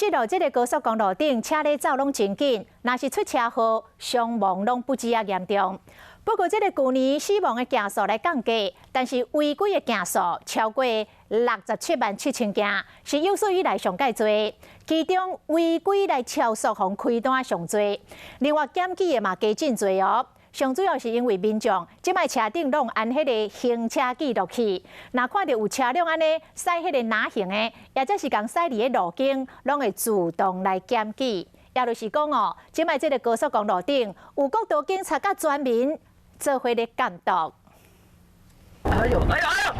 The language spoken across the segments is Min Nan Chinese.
這路這个高速公路頂，車咧走攏真緊，若是出車禍，傷亡攏不止啊嚴重。不過，這个舊年死亡的件數來降低，但是違規的件數超過67萬7千件，是有史以來上蓋濟。其中違規來超速予開單上濟，另外檢舉的嘛加真濟哦。上主要是因為民眾這擺車頂攏安彼个行車記錄器，若看著有車輛按呢駛彼个拿行的，抑者是共駛佇咧路肩，攏會自動來檢舉。也就是講哦，這擺這个高速公路頂有國道警察佮全民做伙咧監督。哎喲，哎喲，哎喲！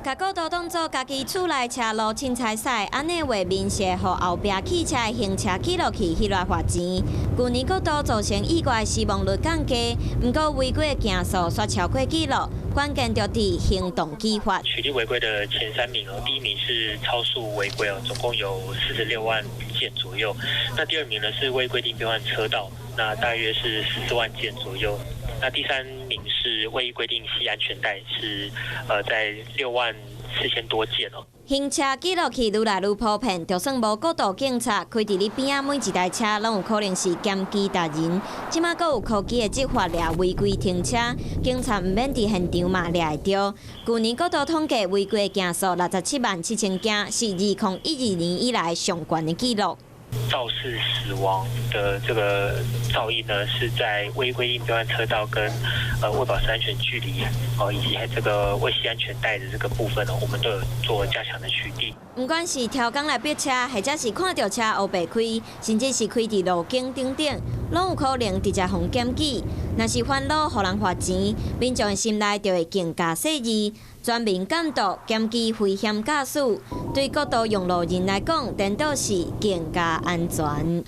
共國道當做家己厝內車路凊彩駛，按呢畫面是予後壁汽車的行車記錄器翕來罰錢。舊年國道造成意外死亡率降低，毋過違規的件數煞超過紀錄，關鍵就佇行動紀法。取締違規的前三名哦，第一名是超速違規哦，總共有46萬件左右。那第二名呢是未規定變換車道，那大約是14萬件左右。那第三名是未依規定繫安全帶，是在6萬4千多件哦。行車記錄器愈來愈普遍，就算無國道警察開佇你邊仔，每一台車攏有可能是檢舉達人。這馬閣有科技的執法掠違規停車，警察毋免佇現場嘛掠會著。舊年國道統計違規件數67萬7千件，是2012年以來上懸的紀錄。肇事死亡的這個肇因呢，是在未規定變換車道跟未保持安全距離哦，以及這個未繫安全帶的這個部分呢，我們都有做加強的取締。毋管是刁工來逼車，或者是看著車烏白開，甚至是開佇路肩等等，攏有可能直接予檢舉。若是犯路予人罰錢，民眾的心內就會更加細膩。全民監督檢舉危險駕駛，對國道用路人來講，顛倒是更加安全。